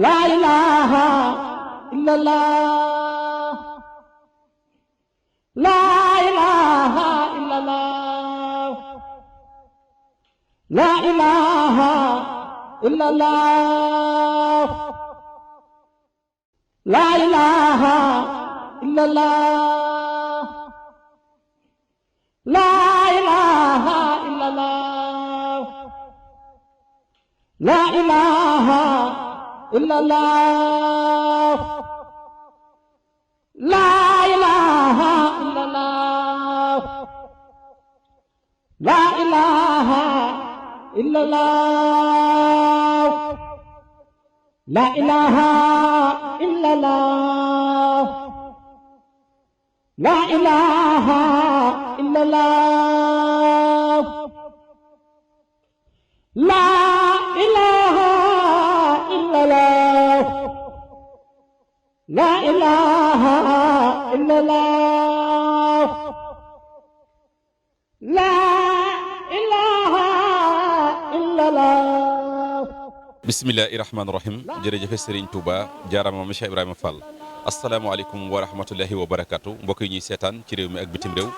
لا إله إلا الله لا إله إلا الله لا إله إلا الله لا إله إلا الله لا إله إلا الله لا إله إلا الله لا إله إلا الله لا إله إلا الله لا إله إلا الله لا إله إلا الله لا إله إلا الله لا إله إلا الله لا إله إلا الله bismillahi rahmaani rahim jërëjëfe Serigne Touba jaarama ma Cheikh Ibrahima Fall asalaamaaleykum wa rahmatullahi wa barakatu mbokk yi ñuy seetaan ci réew mi ak bitim réew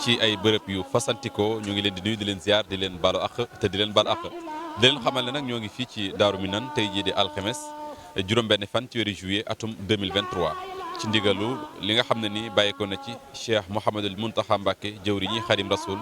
ci ay bërëb yu fasantikoo ñu ngi leen di nuyu di leen ziar di leen baalu àq te di leen baal àq di leen xamal ne nag ñoo ngi fii ci Daaru Minaan tey jii di alxemes juróom-benn fan ci weeru juillet atum 2023 ci ndigalu li nga xam ne ni bàyyeekoo na ci Cheikh Mouhamadul Mountakha Mbacké jëwriñi Xadim Rasoul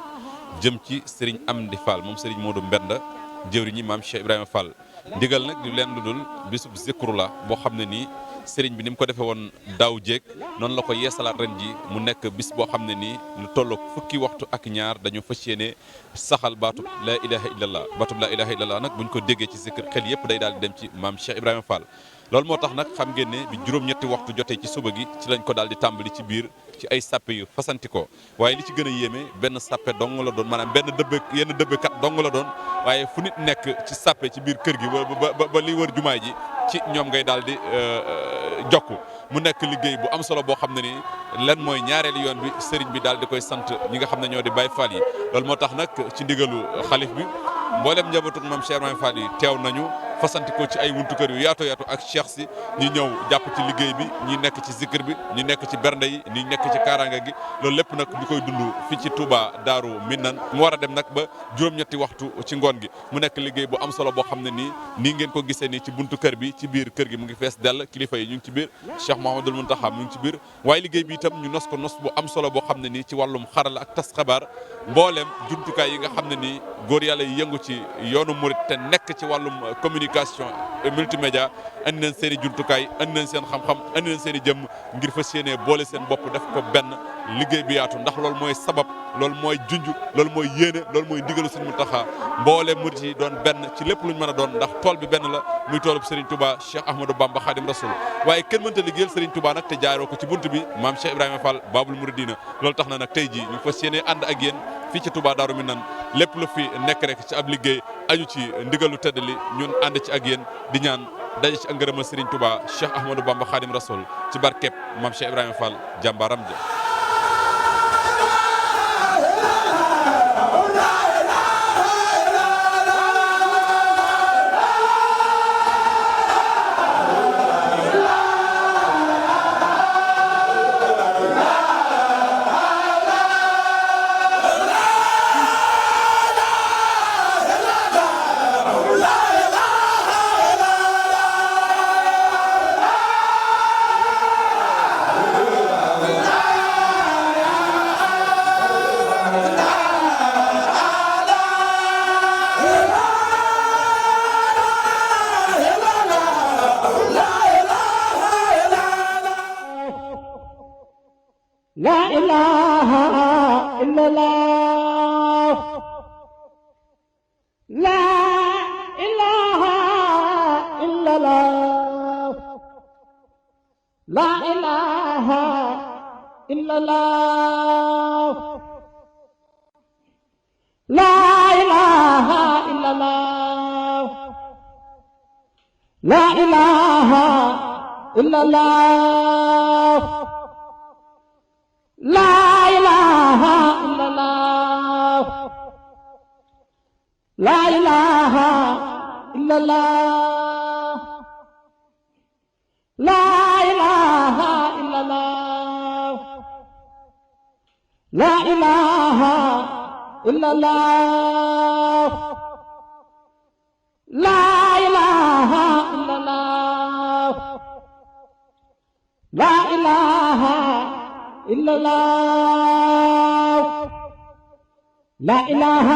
jëm ci Serigne Amdi Fall moom Serigne Modou Mbenda jëwriñi maam Cheikh Ibrahima Fall ndigal nag du leen lu dul bisub zikru la boo xam ne nii sëriñ bi ni mu ko defee woon daaw jéeg noonu la ko yeesalaat ren ji mu nekk bis boo xam ne nii lu tollook fukki waxtu ak ñaar dañu fas yéene saxal baatub laa ilaha illallah baatub laa ilaha illallah nag bu ñu ko déggee ci zikr xel yëpp day daal di dem ci maam Cheikh Ibrahima Fall loolu moo tax nag xam ngeen ne bi juróom-ñetti waxtu jotee ci suba gi ci lañ ko daal di tàmbali ci biir ci ay sàppe yu fasantikoo waaye li ci gën a yéeme benn sàppe dong la doon maanaam benn yenn dëbbekat dong la doon waaye fu nit nekk ci sàppe ci biir kër gi ba li wër jumaay ji ci ñoom ngay daal di jokku mu nekk liggéey bu am solo boo xam ne ni lan mooy ñaareelu yoon bi sëriñ bi daal di koy sant ñi nga xam ne ñoo di Baay Faal yi loolu moo tax nag ci ndigalu xalif bi mboolem njabootu maam Cheikh Ibrahima Fall yi teew nañu fasantikoo ci ay wuntu kër yu yaatu yaatu ak cheikh si ñi ñëw jàpp ci liggéey bi ñi nekk ci zikr bi ñi nekk ci bernde yi ñi nekk ci kaaraanga gi loolu lépp nag ñu koy dund fii ci Touba Daaru Minaan mu war a dem nag ba juróom-ñetti waxtu ci ngoon gi mu nekk liggéey bu am solo boo xam ne nii ngeen ko gisee nii ci buntu kër bi ci biir kër gi mu ngi fees dell kilifa yi ñu ngi ci biir Cheikh Mouhamadoul Mountakha mu ngi ci biir waaye liggéey bi itam ñu nos ko nos bu am solo boo xam ne nii ci wàllum xarala ak tas xabaar mbooleem jumtukaay yi nga xam ne nii góor yàlla yi yëngu ci yoonu murit te nekk ci wàllum communication multimédia andi nañ seen i jumtukaay andi nañ seen xam-xam andi nañ seen i jëmm ngir fas yéenee boole seen bopp def ko benn liggéey bi yaatu ndax loolu mooy sabab loolu mooy junj loolu mooy yéene loolu mooy ndigalu Sëriñ Mountakha mboole murit yi doon benn ci lépp luñ mën a doon ndax tool bi benn la muy toolub Serigne Touba Cheikh Ahmadou Bamba Khadim Rasoul waaye kenn mënta liggéeyal Serigne Touba nag te jaaroo ko ci bunt bi maam Cheikh Ibrahima Fall Babul Mouridina loolu tax na nag tey jii ñu fas yéenee ànd ak yéen fii ci Touba Daaru Minaan lépp lu fi nekk rek ci ab liggéey aju ci ndigalu tëdd li ñun ànd ci ak yéen di ñaan daje ci ak ngërëmal Serigne Touba Cheikh Ahmadou Bamba Khadim Rasoul ci barkeb maam Cheikh Ibrahima Fall jàmbaaram ja لا إله إلا الله لا إله إلا الله لا إله إلا الله لا إله إلا الله لا إله إلا الله لا إله إلا الله لا إله إلا الله لا إله إلا الله لا إله إلا الله لا إله إلا الله لا إله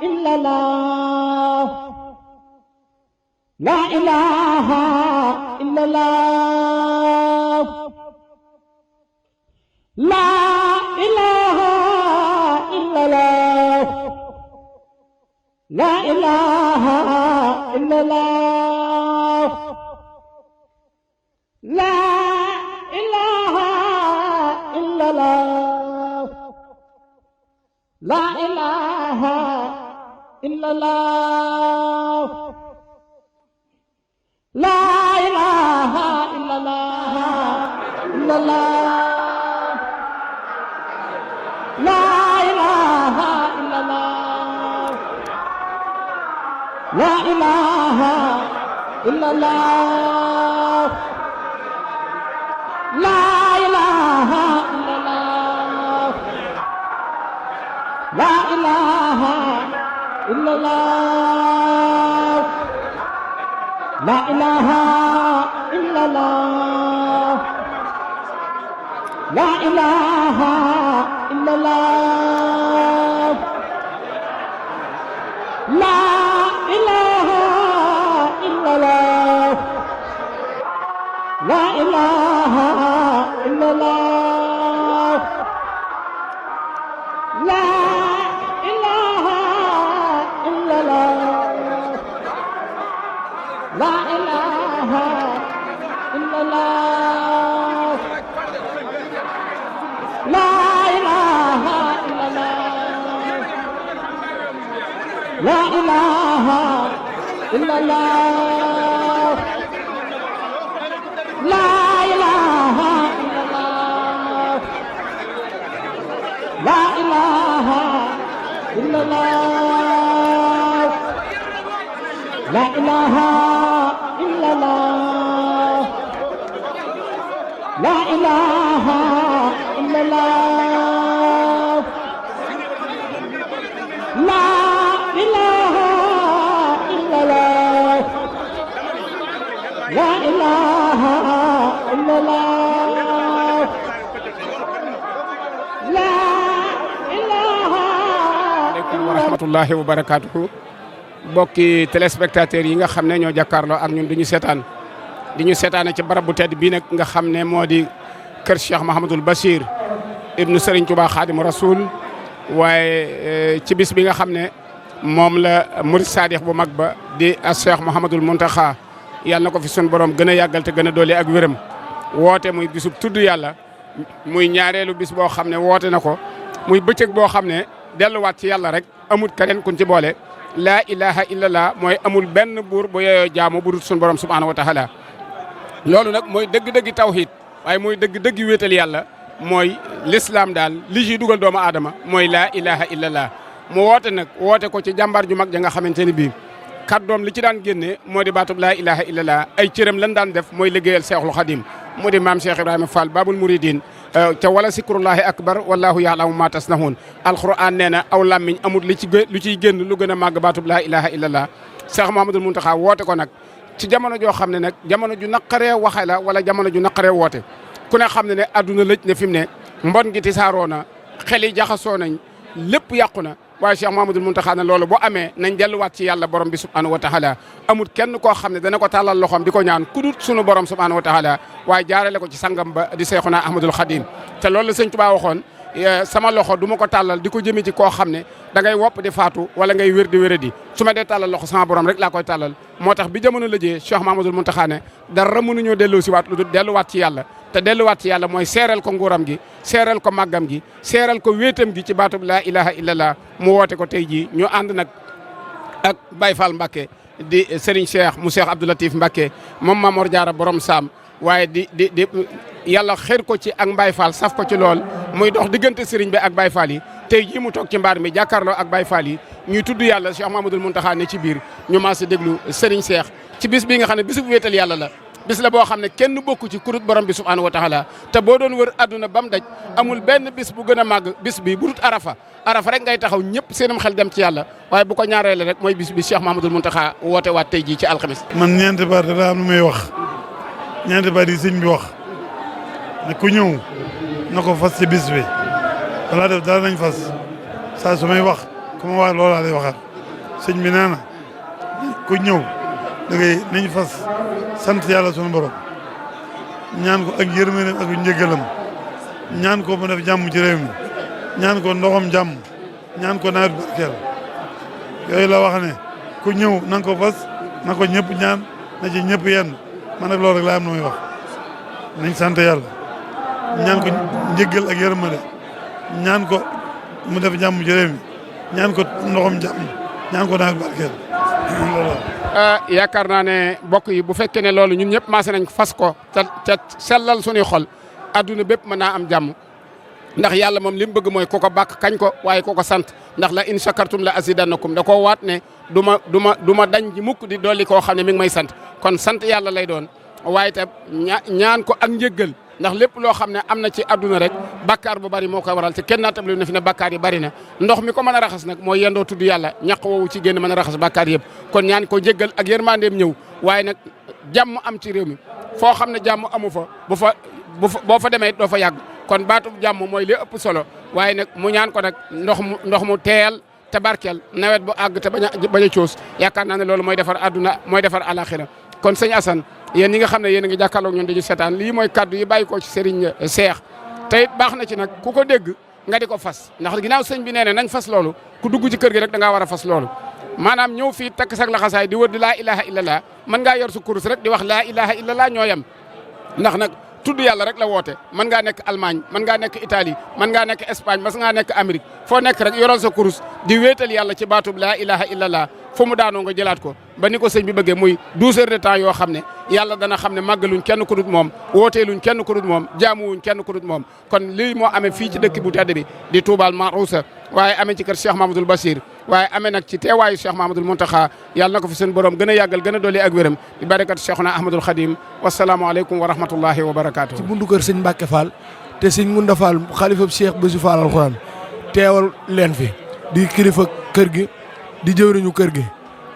إلا الله لا إله إلا الله لا إله إلا الله لا إله إلا الله لا إله إلا الله لا إله إلا الله لا إله إلا الله إلا الله لا إله إلا الله لا إله إلا الله لا إله إلا الله لا إله إلا الله لا إله إلا الله لا إله إلا الله لا إله إلا الله لا إله إلا الله لا إله إلا الله لا إله إلا الله لا إله إلا الله لا إله إلا الله لا إله إلا الله لا إله إلا الله لا إله إلا الله لا إله إلا الله لا إله إلا الله لا إله إلا الله لا إله aleykum wa rahmatullahi wa barakatuhu bokki téléspectateurs yi nga xam ne ñoo jàkkaarloo ak ñun di ñu seetaane ci barab bu tedd bii nag nga xam ne moo di kër Cheikh Mouhamadoul Bachir ibnu Serigne Touba Khadim Rasoul waaye ci bis bi nga xam ne moom la murid sadix bu mag ba di Cheikh Mouhamadoul Mountakha yàlla na ko fi sun borom gën a yàggal te gën a doole ak wéram woote muy bisub tudd yàlla muy ñaareelu bis boo xam ne woote na ko muy bëccëg boo xam ne delluwaat ci yàlla rek amul keneen kun ci boole laa ilaha illallah mooy amul benn buur bu yeyoo jaamu bu dul sun borom subhanahu wa taala loolu nag mooy dëgg-dëggi tawhid waaye mooy dëgg-dëggi wéetal yàlla mooy l'islam daal li ci dugal doomu aadama mooy laa ilaha illallah mu woote nag woote ko ci jàmbaar ju mag ja nga xamante ni bii kàddoom li ci daan génne moo di baatub laa ilaha illallah ay cëram lan daan def mooy liggéeyal Seexul Xadim mu di maam Cheikh Ibrahima Fall babul muridin ca wala sikrullahi akbar wallahu ya'lamu ma tasnahun alquran nee na aw làmmiñ amul lu ciy génn lu gën a màgg baatub laa ilaha illallah Cheikh Mouhamadoul Mountakha woote ko nag ci jamono joo xam ne nag jamono ju naqaree waxe la wala jamono ju naqaree woote ku ne xam ne adduna lëj ne fi mu ne mbon gi tisaaroo na xel yi jaxasoo nañ lépp yàqu na waaye Cheikh Mouhamadoul Mountakha ne loolu boo amee nañ delluwaat ci yàlla borom bi subhanahu wa taala amul kenn koo xam ne dana ko tàllal loxoom di ko ñaan kudut sunu borom subhanahu wa taala waaye jaarale ko ci sangam ba di Seexuna Ahmadul Xadim te loolu la sëñ Tuubaa waxoon sama loxo du ma ko tàllal di ko jëmee ci koo xam ne da ngay wopp di faatu wala ngay wér di wéradi su ma dee tàllal loxo sama borom rek laa koy tàllal moo tax bi jamono lëjee Cheikh Mouhamadoul Mountakha ne dara mënuñoo delloo si waat lu dul delluwaat ci yàlla te delluwaat ci yàlla mooy seeral ko nguuram gi seeral ko màggam gi seeral ko wéetam gi ci baatub laa ilaha illallah mu woote ko tey jii ñu ànd nag ak Baye Fall Mbacké di Serigne Cheikh mu Cheikh Abdou Latif Mbacké moom Mamor Diarra borom saam waaye di yàlla xër ko ci ak Baye Fall saf ko ci lool muy dox diggante Serigne bi ak Baye Fall yi tey jii mu toog ci mbaar mi jàkkaarloo ak Baye Fall yi ñuy tudd yàlla Cheikh Mouhamadoul Mountakha ne ci biir ñu maas a déglu Serigne Cheikh ci bis bi nga xam ne bisub wéetal yàlla la bis la boo xam ne kenn bokku ci kurut borom bi subhanahu wa taala te boo doon wër adduna ba mu daj amul benn bis bu gën a màgg bis bi burut arafa rek ngay taxaw ñëpp seenam xel dem ci yàlla waaye bu ko ñaareele rek mooy bis bi Cheikh Mahamadul Muntaxa woote waat tey jii ci alxamis. man ñeenti baat daa am lu may wax ñeenti baat yi sëñ bi wax ne ku ñëw na ko fas ci bis bi balaa def dara nañ fas saa su may wax ku ma wax loolaa lay waxaat sëñ bi nee na ku ñëw da ngay nañ fas sant yàlla sunu borom ñaan ko ak yërmandeem ak njëgalam ñaan ko mu def jàmm ci réew mi ñaan ko ndoxam jàmm ñaan ko nawet barkeel yooyu la wax ne ku ñëw na nga ko fas na ko ñëpp ñaan na ci ñëpp yenn man nag loolu rek laa am na muy wax nañ sant yàlla ñaan ko njëgal ak yërmande ñaan ko mu def jàmm ci réew mi ñaan ko ndoxam jàmm ñaan ko nawet barkeel yaakaar naa ne mbokk yi bu fekkee ne loolu ñun ñëpp maase nañ fas ko te sellal suñuy xol adduna bépp mën naa am jàmm ndax yàlla moom li mu bëgg mooy ku ko bàkk kañ ko waaye ku ko sant ndax la in shakartum la azidannakum da koo waat ne du ma dañ ji mukk di dolli koo xam ne mi ngi may sant kon sant yàlla lay doon waaye te ñaan ko ak njëggal ndax lépp loo xam ne am na ci adduna rek bakkaar bu bari moo koy waral te kenn naatable na fi ne bakkaar yi bari na ndox mi ko mën a raxas nag mooy yendoo tudd yàlla ñaq woowu ci génn mën a raxas bakkaar yëpp kon ñaan ko njëggal ak yërmandeem ñëw waaye nag jàmm am ci réew mi foo xam ne jàmm amu fa boo fa demee doo fa yàgg kon baatu jàmm mooy li ëpp solo waaye nag mu ñaan ko nag ndox mu teel te barkeel nawet bu àgg te bañ a coos yaakaar naa ne loolu mooy defar adduna mooy defar alaxira kon sëñ Assane yéen ñi nga xam ne yéen a ngi jàkkaarloog ñun dañu seetaan lii mooy kaddu yi bàyyi ko ci Serigne Cheikh te it baax na ci nag ku ko dégg nga di ko fas ndax ginnaaw sëñ bi nee na nañ fas loolu ku dugg ci kër gi rek da ngaa war a fas loolu maanaam ñëw fii takk sak laxasaay di wër di laa ilaha illallah mën ngaa yor su kurus rek di wax laa ilaha illallah ñoo yem ndax nag tudd yàlla rek la woote mën ngaa nekk Allemagne mën ngaa nekk Italie mën ngaa nekk Espagne mën ngaa nekk Amérique foo nekk rek yoral sa kurus di wéetal yàlla ci baatub laa ilaha illallah fu mu daanoo nga jëlaat ko ba ni ko sëñ bi bëggee muy 12 heures de temps yoo xam ne yàlla dana xam ne màggaluñ kenn ku dut moom wooteeluñ kenn ku dut moom jaamuwuñ kenn ku dut moom kon lii moo amee fii ci dëkk bu tedd bi di Touba Maroussa waaye amee ci kër Cheikh Mahamadoul Bachir waaye amee nag ci teewaayu Cheikh Mahamadoul Mountakha yàlla na ko fi seen borom gën a yàggal gën a dolli ak wéram di barakat Cheikhuna Ahmadoul Khadim wasalaamualeykum wa rahmatullahi wa barakaatu. ci bundu kër sëñ Mbacke Fall te sëñ Ngunda Fall xalifa Cheikh Bassirou Fall alxuraan teewal leen fi di kilifa kër gi di jëwriñu kër gi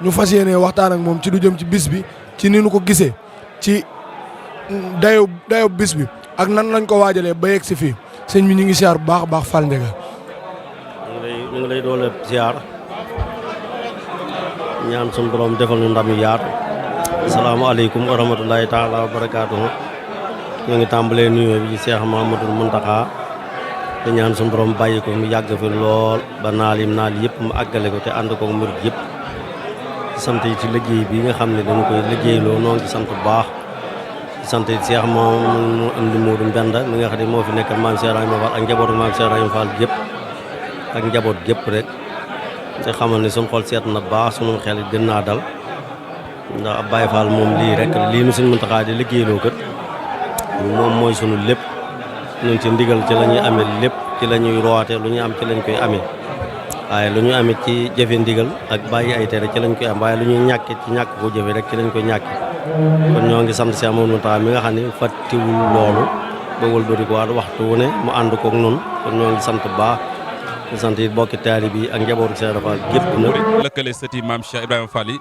ñu fas yéene waxtaan ak moom ci lu jëm ci bis bi ci ni ñu ko gisee ci dayo bis bi ak nan lañ ko waajalee ba yegg si fii sëñ bi ñu ngi siyaar bu baax a baax Fall Ndiaga. ñu ngi lay doole siyaar ñaan suñu borom defal ñu ndam yu yaatu. asalaamaaleykum wa rahmatulahi taala wa barakaatuhu. ñu ngi tàmbalee nuyoo bi ci Cheikh Mouhamadoul Mountakha te ñaan suñu borom bàyyi ko mu yàgg fi lool ba naal yëpp mu àggale ko te ànd ko murid yëpp. sant yi ci liggéey bi nga xam ne dañu koy liggéeyloo noo ngi sant bu baax sant yi Cheikh moom mu indi Modou Mbenda mi nga xam ne moo fi nekkal maam Cheikh Ibrahima Fall ak njabootu maam Cheikh Ibrahima Fall gépp ak njaboot gépp rek te xamal ne suñu xol seet na baax suñu xel gën naa dal ndax ab Baye Fall moom lii rek lii nu suñ Muntaxaa di liggéeyloo kat moom mooy sunu lépp ñun ci ndigal ci la ñuy amee lépp ci la ñuy roote lu ñu am ci lañ koy amee waaye lu ñu amit ci jëfe ndigal ak bàyyi ay tere ci lañ koy am waaye lu ñuy ñàkke ci ñàkk ko jëfe rek ci lañ koy ñàkke kon ñoo ngi sant Cheikh Mamadou Mountakha mi nga xam ne fàttiwul loolu ba wëlbati ko waat waxtu wu ne mu ànd koog noonu kon ñoo ngi sant baax di sant it bokki taalibe bi ak njabootu Cheikh Ibra Fall gépp nag lëkkale sëti maam Cheikh Ibrahima Fall yi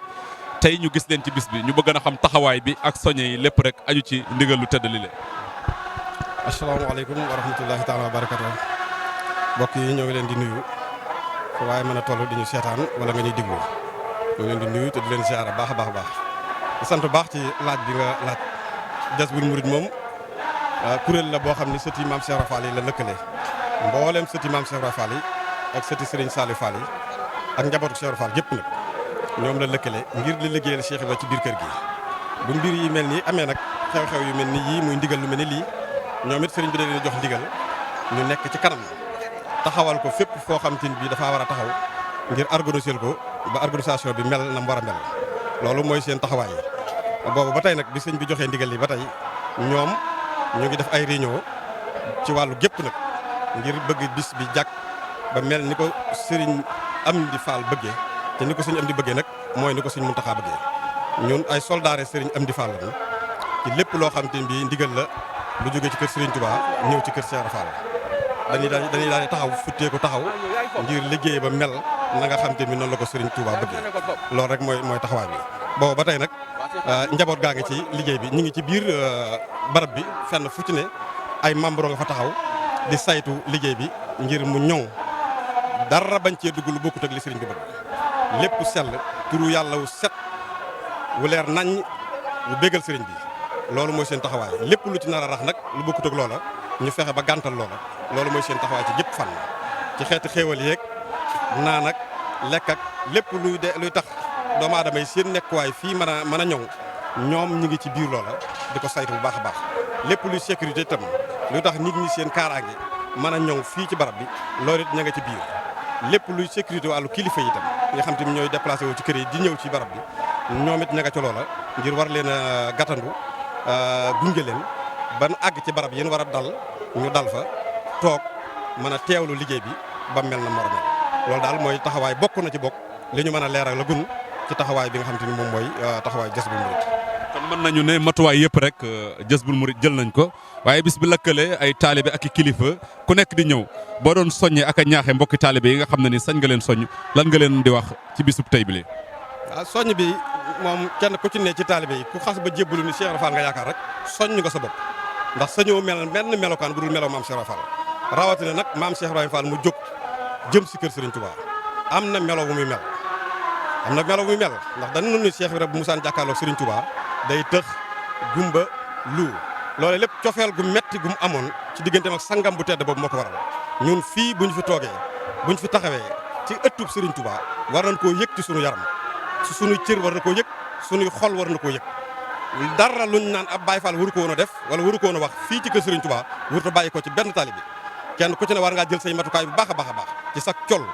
tey ñu gis leen ci bis bi ñu bëgg a xam taxawaay bi ak soñe yi lépp rek aju ci ndigal lu tëdd li leen. asalaamaaleykum wa rahmatullahi taala wa barakatu mbokk yi ñoo ngi leen di nuyu waaye mën a toll di ñu seetaan wala nga ñuy diglu ñoo ngi leen di nuyu te di leen siyaara baax a baax a baax di sant baax ci laaj bi nga laaj Jazboul Mouride moom kuréel la boo xam ne sëti maam Cheikh Ibra Fall yi la lëkkale mboolem sëti maam Cheikh Ibra Fall yi ak sëti Serigne Saliou Fall yi ak njabootu Cheikh Ibra Fall gépp nag ñoom la lëkkale ngir li liggéeyal Cheikh Ibra ci biir kër gi bu mbir yi mel nii amee nag xew-xew yu mel ni yii muy ndigal lu mel ni lii ñoom it sëriñ bi da leen jox ndigal ñu nekk ci kanam taxawal ko fépp foo xam te ni bii dafaa war a taxaw ngir organiser ko ba organisation bi mel na mu war a mel loolu mooy seen taxawaay boobu ba tey nag bi sëñ bi joxee ndigal li ba tey ñoom ñu ngi def ay réunion ci wàllu gépp nag ngir bëgg bis bi jàkk ba mel ni ko sëriñ Amdi Fall bëggee te ni ko sëriñ Amdi bëggee nag mooy ni ko sëriñ Muntaxa bëggee ñun ay soldaare sëriñ Amdi Fall lañu ci lépp loo xam te ne bii ndigal la lu jóge ci kër Serigne Touba ñëw ci kër Cheikh Ibra Fall dañuy daal di taxaw futtee ko taxaw ngir liggéey ba mel na nga xam te ni noonu la ko Serigne Touba bëggee loolu rek mooy taxawaay bi. boobu ba tey nag njaboot gaa ngi ci liggéey bi ñu ngi ci biir barab bi fenn fu ci ne ay membre nga fa taxaw di saytu liggéey bi ngir mu ñoŋ dara bañ cee dugg lu bokkut ak li Serigne bi bëgg lépp sell turu yàlla wu set wu leer nañ wu bégal Serigne bi. loolu mooy seen taxawaay lépp lu ci nar a rax nag lu bokkut ak loola ñu fexe ba gàntal loola loolu mooy seen taxawaay ci gépp fànn ci xeeti xéewal yeeg naan ak lekk ak lépp luy tax doomu aadama yi seen nekkuwaay fii mën a ñoŋ ñoom ñu ngi ci biir loola di ko saytu bu baax a baax lépp luy sécurité itam luy tax nit ñi seen kaaraange mën a ñoŋ fii ci barab bi loolu it ña nga ci biir lépp luy sécurité wàllu kilifa yi itam nga xam te ni ñooy déplacé wu ci kër yi di ñëw ci barab bi ñoom it ña nga ci loola ngir war leen a gàttandu gunge leen ban àgg ci barab yéen war a dal ñu dal fa toog mën a teewlu liggéey bi ba mel na mor loolu daal mooy taxawaay bokk na ci bokk li ñu mën a leeral la gun ci taxawaay bi nga xam te ni moom mooy taxawaay Jazbul Murid. kon mën nañu ne matuwaay yëpp rek Jazbul Murid jël nañ ko waaye bis bi lëkkale ay taalibe ak i kilifa ku nekk di ñëw boo doon soññee ak a ñaaxe mbokki taalibe yi nga xam ne ni sañ nga leen soññ lan nga leen di wax ci bisub tey bi. waaw soññ bi moom kenn ku ci ne ci taalibe yi ku xas ba jébbalu ni Cheikh Ibra Fall nga yaakaar rek soññ nga sa bopp ndax sañoo mel benn melokaan bu dul meloo maam Cheikh Ibra Fall rawatina nag maam Cheikh Ibra Fall mu jóg jëm si kër Serigne Touba am na melo bu muy mel ndax dañu ni Cheikh Ibra bu musaan jàkkaarloog Serigne Touba day tëx gumba lu loole lépp cofeel gu metti gu mu amoon ci digganteem ak sangam bu tedd boobu moo ko waral ñun fii buñ fi toogee buñ fi taxawee ci ëttub Serigne Touba war nañ koo yëg ci sunu yaram ci sunuy cër war na koo yëg sunuy xol war na koo yëg dara luñ naan ab Baye Fall waru ko woon a def wala waru ko woon a wax fii ci kër Serigne Touba warut a bàyyi ko ci benn taalibe kenn ku ci ne war ngaa jël say matukaay bu baax a baax a baax ci sa col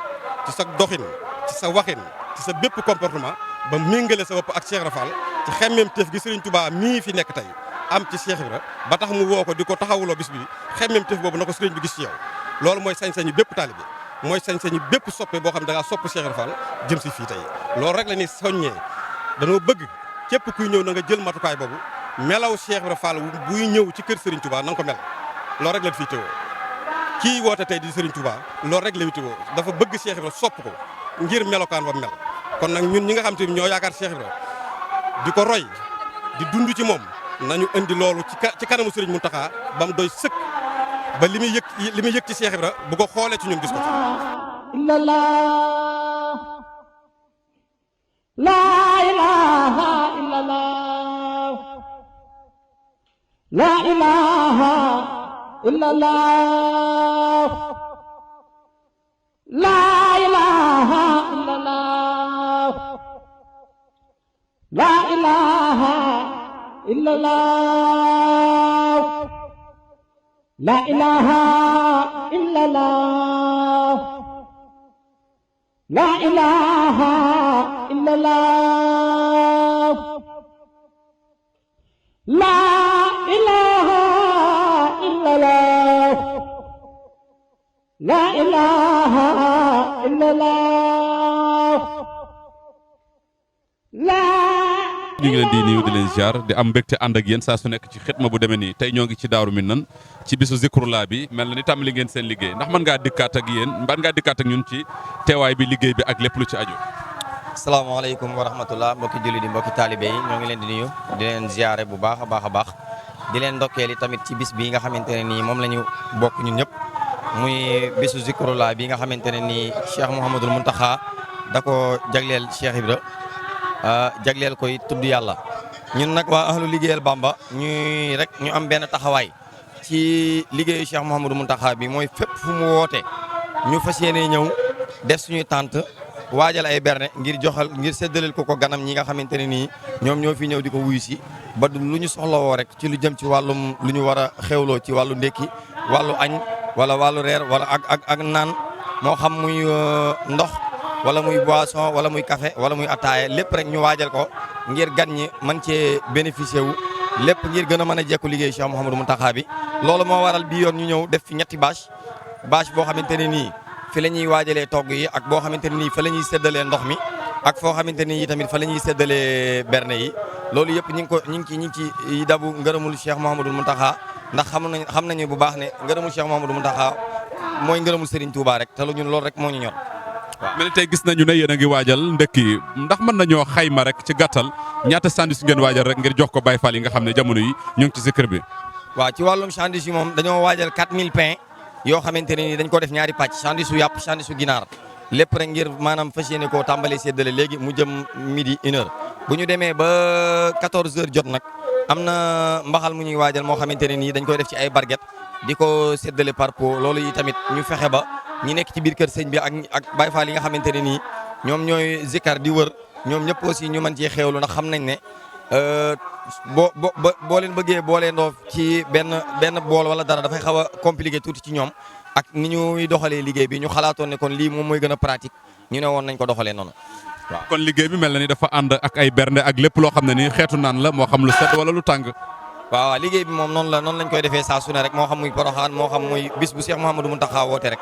ci sa doxin ci sa waxin ci sa bépp comportement ba méngale sa bopp ak Cheikh Ibra Fall ci xemmeem teef gi Serigne Touba mii fi nekk tey am ci Cheikh Ibra ba tax mu woo ko di ko taxawuloo bis bi xemmeem teef boobu na ko Serigne bi gis ci yow loolu mooy sañ-sañu bépp taalibe mooy sañ-sañu bépp soppe boo xam ne da ngaa sopp Cheikh Ibra Fall jëm si fii tey loolu rek la ñuy soññee dañoo bëgg képp kuy ñëw na nga jël matukaay boobu melaw Cheikh Ibra Fall buy ñëw ci kër Serigne Touba na nga ko mel loolu rek la fii teewoo kii woote tey di Serigne Touba loolu rek la fi teewoo dafa bëgg Cheikh Ibra sopp ko ngir melokaan ba mel kon nag ñun ñi nga xam te ñoo yaakaar Cheikh Ibra di ko roy di dund ci moom nañu indi loolu ci kanamu Serigne Mountakha ba mu doy sëkk ba li muy yëg ci Cheikh Ibra bu ko xoolee ci ñun gis ko ci. La ilaha illallah La ilaha illallah La ilaha illallah La ilaha illallah La ilaha illallah La ilaha illallah La ilaha illallah La ilaha illallah ñu ngi leen di nuyu di leen ziar di am mbégte ànd ak yéen saa su nekk ci xitma bu demee nii tey ñoo ngi ci Daaru Minaan ci bisu zikrullah bi mel na ni tàmbali ngeen seen liggéey ndax mën ngaa dikkaat ak ñun ci teewaay bi liggéey bi ak lépp lu ci aju. asalaamaaleykum wa rahmatullah mbokki julli di mbokki taalibe yi ñoo ngi leen di nuyu di leen ziare bu baax a baax di leen ndokkeeli tamit ci bis bi nga xamante ne nii moom la ñu bokk ñun ñëpp muy bisu zikrullah bi nga xamante ne nii Cheikh Mouhamadul Mountakha da ko jagleel Cheikh Ibra jagleel koy tudd yàlla ñun nag waa ahlu liggéeyal Bamba ñu am benn taxawaay ci liggéeyu Cheikh Mouhamadul Mountakha bi mooy fépp fu mu woote ñu fas yéene ñëw def suñuy tànt waajal ay berne ngir séddaleel ko ganam ñi nga xamante ne nii ñoom ñoo fi ñëw di ko wuyu si ba lu ñu soxlawoo rek ci lu jëm ci wàllum lu ñu war a xewloo ci wàllu ndékki wàllu añ wala wàllu reer wala ak naan moo xam muy ndox wala muy boisson wala muy café wala muy ataaya lépp rek ñu waajal ko ngir gan ñi mën cee bénéficier wu lépp ngir gën a mën a jekku liggéey Cheikh Mouhamadou Mountakha bi loolu moo waral bii yoon ñu ñëw def fi ñetti bâche boo xamante ne nii fi la ñuy waajalee togg yi ak boo xamante ne nii fa la ñuy séddalee ndox mi ak foo xamante ni tamit fa la ñuy séddalee berne yi loolu yëpp ñi ngi ci dabu ngërëmul Cheikh Mouhamadul Mountakha ndax xam nañu bu baax ne ngërëmul Cheikh Mouhamadul Mountakha mooy ngërëmul Serigne Touba rek te lu ñun loolu rek moo ñu ñor. waaw mel ni tey gis nañu ne yéen a ngi waajal ndekki ndax mën nañoo xayma rek ci gàttal ñaata sandwich ngeen waajal rek ngir jox ko Baye Fall yi nga xam ne jamono yi ñu ngi ci zikr bi. waaw ci wàllum sandwich yi moom dañoo waajal 4000 pain yoo xamante ne ni dañ ko def ñaari pàcc sandwich su yàpp sandwich su ginaar lépp rek ngir maanaam fas yéene koo tàmbalee séddale léegi mu jëm midi 1h bu ñu demee ba 14h jot nag am na mbaxal mu ñuy waajal moo xamante ne nii dañ koy def ci ay barget di ko séddale par pot loolu yi tamit ñu fexe ba ñi nekk ci biir kër sëñ bi ak Baye Fall yi nga xamante ne nii ñoom ñooy zikkar di wër ñoom ñëpp aussi ñu mën cee xéewlu ndax xam nañ ne boo leen bëggee booleendoo ci benn bool wala dara dafay xaw a compliqué tuuti ci ñoom ak ni ñuy doxalee liggéey bi ñu xalaatoon ne kon lii moom mooy gën a pratique ñu ne woon nañ ko doxalee noonu waaw. kon liggéey bi mel na ni dafa ànd ak ay bernde ak lépp loo xam ne ni xeetu naan la moo xam lu sedd wala lu tàng. waaw liggéey bi moom noonu lañ koy defee saa su ne rek moo xam muy Poroxaan moo xam muy bis bu Cheikh Mouhamadou Mountakha woote rek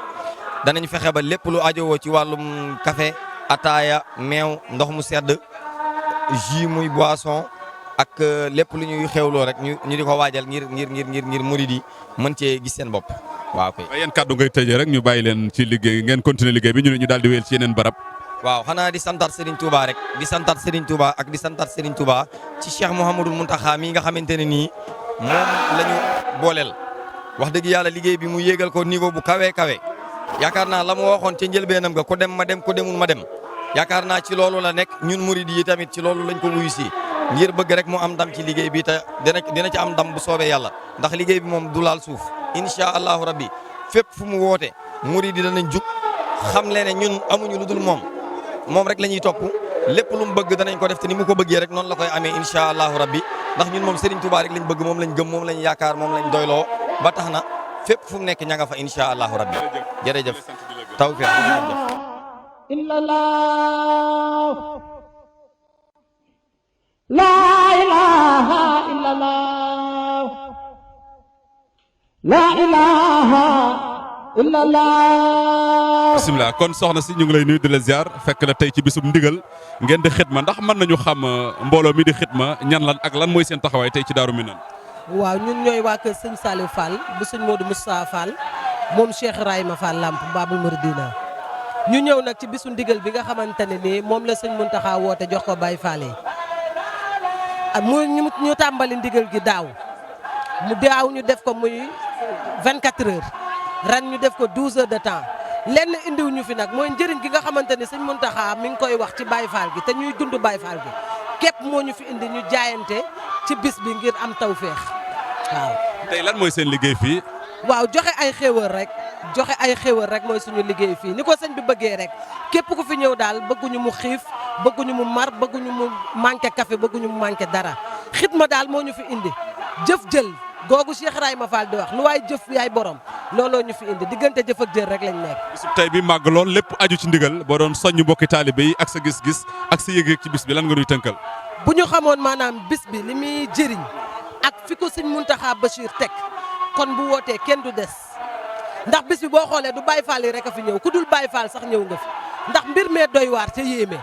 danañ fexe ba lépp lu ajowoo ci wàllum café ataaya meew ndox mu sedd jus muy boisson ak lépp lu ñuy xewloo rek ñu di ko waajal ngir murid yi mën cee gis seen bopp waaw kay. yéen kàddu ngay tëjee rek ñu bàyyi leen ci liggéey ngeen continuer liggéey bi ñu daal di wéyal ci yeneen barab. waaw xanaa di santaat Serigne Touba rek di santaat Serigne Touba ak di santaat Serigne Touba ci Cheikh Mouhamadou Mountakha mii nga xamante ne nii moom la ñu booleel wax dëgg yàlla liggéey bi mu yéegal ko niveau bu kawe kawe yaakaar naa la mu waxoon ca njëlbeenam nga ko dem ma dem ko demul ma dem yaakaar naa ci loolu la nekk ñun murid yi tamit ci loolu lañ ko wuyu si ngir bëgg rek mu am ndam ci liggéey bi te dina ci am ndam bu soobee yàlla ndax liggéey bi moom du laal suuf incha allahu rabbi fépp fu mu woote murid yi danañ jug xam leen ne ñun amuñu lu dul moom rek la ñuy topp lépp lu mu bëgg danañ ko def te ni mu ko bëggee rek noonu la koy amee incha allahu rabbi ndax ñun moom Serigne Touba rek lañ bëgg moom lañ gëm moom lañ yaakaar moom lañ doyloo ba tax na fépp fu mu nekk ña nga fa incha allahu rabbi jërëjëf tawfiq la ilaha illallah la ilaha illallah. bisimilah kon soxna si ñu ngi lay nuyu di la ziar fekk la tey ci bisum ndigal ngeen di xitma ndax mën nañu xam mbooloo mi di xitma ñan lan ak lan mooy seen taxawaay tey ci Daaru Minaan. waaw ñun ñooy waa kër sëñ Saliou Fall bu sëñ Modou Moustapha Fall moom Cheikh Ibrahima Fall Lamp Babul Mouridina ñu ñëw nag ci bisu ndigal bi nga xamante ne nii moom la sëñ Mountakha woote jox ko Baye Fall yi ñu tàmbali ndigal gi daaw ñu def ko muy 24 heures ren ñu def ko 12 heures de temps lenn indiw ñu fi nag mooy njëriñ gi nga xamante ni sëñ Mountakha mi ngi koy wax ci Baye Fall gi te ñuy dund Baye Fall gi képp moo ñu fi indi ñu jaayante ci bis bi ngir am tawféex waaw. tey lan mooy seen liggéey fii. waaw joxe ay xéewal rek mooy suñu liggéey fii ni ko sëñ bi bëggee rek képp ku fi ñëw daal bëgguñu mu xiif bëgguñu mu mar bëgguñu mu manqué café bëgguñu mu manqué dara xitma daal moo ñu fi indi jëf jël googu Cheikh Ibrahima Fall di wax lu waay jëf yaay borom looloo ñu fi indi diggante jëf ak jël rek lañ nekk. bisub tey bi màgg lool lépp aju ci ndigal boo doon soññ mbokki taalibe yi ak sa gis-gis ak sa yëg-yëg ci bis bi lan nga nuy tënkal. bu ñu xamoon maanaam bis bi li muy jëriñ ak fi ko sëñ Mountakha Bachir teg kon bu wootee kenn du des ndax bis bi boo xoolee du Baye Fall yi rek a fi ñëw ku dul Baye Fall sax ñëw nga fi ndax mbir mee doy waar te yéeme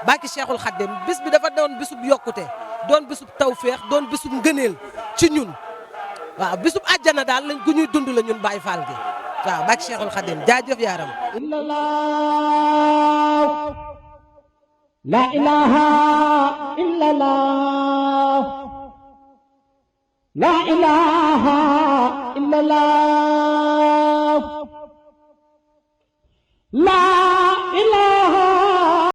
bàkki Cheikhul Khadim bis bi dafa doon bisub yokkute doon bisub tawféex doon bisub ngëneel ci ñun waaw bisub àjjana daal lañ gu ñuy dund la ñun Baye Fall gi waaw bàkki Cheikhul Khadim jaajëf yaaram la ilaha illallah la ilaha illallah la